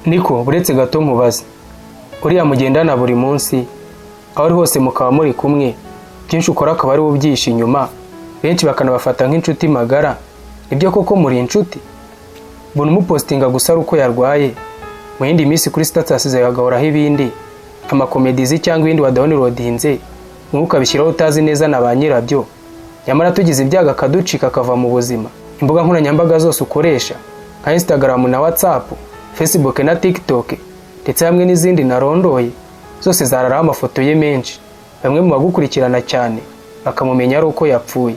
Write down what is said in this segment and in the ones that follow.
Niko buretse gato nkubaze, uriya mugendana buri munsi, aho ari hose mukaba muri kumwe, byinshi ukora akaba ari we ubyihishe inyuma, benshi bakanabafata nk'inshuti magara, nibyo koko muri inshuti? Mbona umupostinga gusa ari uko yarwaye, mu yindi minsi kuri status zawe hagahoraho ibindi, amacomedies cyangwa ibindi wadownloadinze, wowe ukabishyiraho utazi neza na ba nyirabyo. Nyamara tugize ibyago akaducika akava mu buzima, imbuga nkoranyambaga zose ukoresha nka Instagram na WhatsApp, Facebook na TikTok, ndetse hamwe n'izindi narondoye, zose zararaho amafoto ye menshi. Bamwe mu bagukurikirana cyane bakamumenya ari uko yapfuye.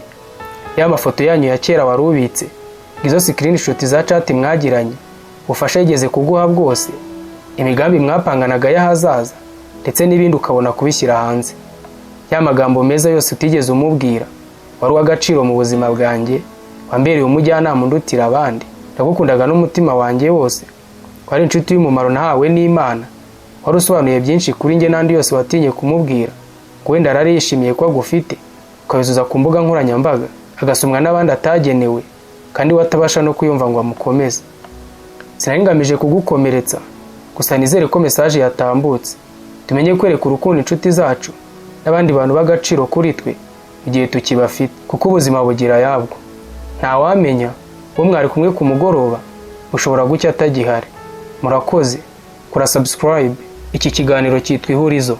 Ya mafoto yanyu ya kera wari ubitse, izo screenshot za chat mwagiranye, ubufasha yigeze kuguha bwose, imigambi mwapanganaga y'ahazaza, ndetse n'ibindi, ukabona kubishyira hanze. Ya magambo meza yose utigeze umubwira: "Wari uw'agaciro mu buzima bwanjye, wambereye umujyanama undutira abandi, ndagukundaga n'umutima wanjye wose, wari inshuti y'umumaro nahawe n'Imana, wari usobanuye byinshi kuri njye", n'andi yose watinye kumubwira ngo wenda arari yishimiye ko agufite, ukabizuza ku mbuga nkoranyambaga, agasomwa n'abandi atagenewe, kandi we atabasha no kuyumva ngo amukomeze. Sinari ngamije kugukomeretsa, gusa nizere ko message yatambutse. Tumenye kwereka urukundo inshuti zacu n'abandi bantu b'agaciro kuri twe igihe tukibafite, kuko ubuzima bugira ayabwo. Ntawamenya, uwo mwari kumwe ku mugoroba ushobora gucya atagihari. Murakoze kora subscribe. Iki kiganiro cyitwa Ihurizo.